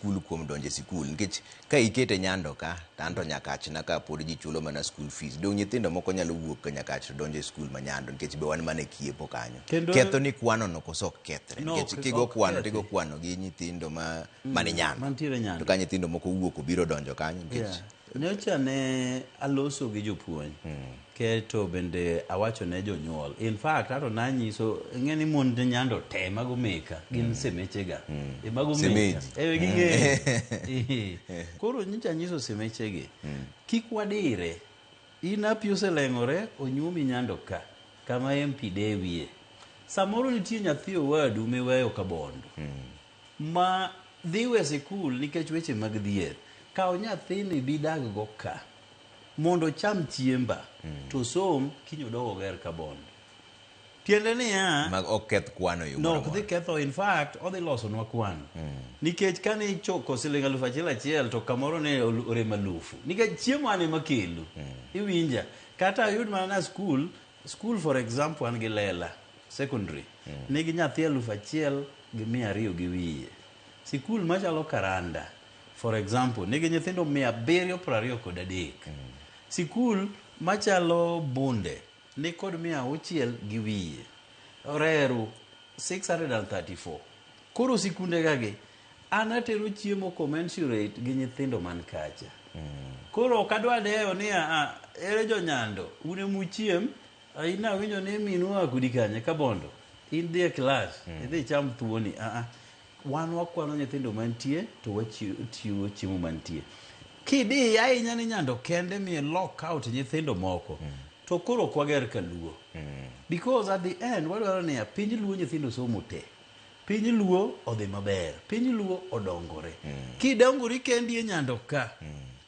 skul kuom donjo e sikul nikech ka ikete Nyando ka to anto Nyakach na ka pod ji chulo mana school fees dong nyithindo moko nyalo wuok ka Nyakach to donjo e skul ma Nyando nikech be wan mana e kiepo kanyo. Kendo- Ketho ni kwano no koso ok kethre No, nikech ok- kigo ok kwano kethi. tigo kwano gi nyithindo ma mani Nyando. Mantiere Nyando. To ka nyithindo moko owuok obiro donjo kanyo nikech Yeah. Nyocha ne aloso gi jopuonj keto bende awacho ne jonyuol. In fact, ato nanyiso ing'e ni mond Nyando te mago meka gin semechega. E mago meka. Semeji. E ging'eyo. Koro nyocha anyiso semechegi. Kik wadire. In api oseleng'ore onyuomi Nyando ka kama MP dewie. Samoro nitie nyathi owadu miweyo Kabondo. Ma dhi we sikul nikech weche mag dhier. Kaw nyathini bi dag go ka mondo ocham chiemba to som kiny odog oger Kabondo. Tiende niya, mag ok keth kwano e yo no moro ok dhi amora. ketho in fact odhi losonwa kwan nikech kane ichoko siling alufu achiel achiel to kamoro ne orem alufu nikech chiemo an ema kelo iwinja kata ayud mana na school school for example an gi Lela Secondary nigi nyathi 1200 gi wiye sikul machalo Karanda for example nigi nyithindo 723 sikul machalo Bunde ni kod 600 gi wiye Reru 634 koro sikunde gagi an atero chiemo commensurate gi nyithindo man kacha koro ok adwa dewo ni a ere jonyando un emuchiem in awinjo ni minu oa kodi kanye Kabondo in dhi e klas idhi icham thuoni aa wan wakwano nyithindo mantie to wachiwo chiemo mantie kidhi ahinya ni Nyando kende mi lock out nyithindo moko to koro ok wager kaluo because at the end wadwaro niya piny luo nyithindo somo te piny luo odhi maber piny luo odongore kidongori kendi e Nyando ka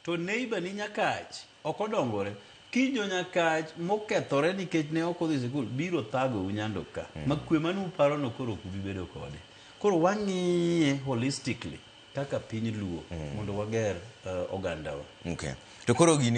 to neighbor ni Nyakach ok odongore kinjo Nyakach mokethore nikech ne ok odhi sikul biro thagou Nyando ka ma kwe mane uparo no koro ok ubi bedo kode koro wang'iye holistically kaka piny luo mondo wager ogandawa Okay. To koro gini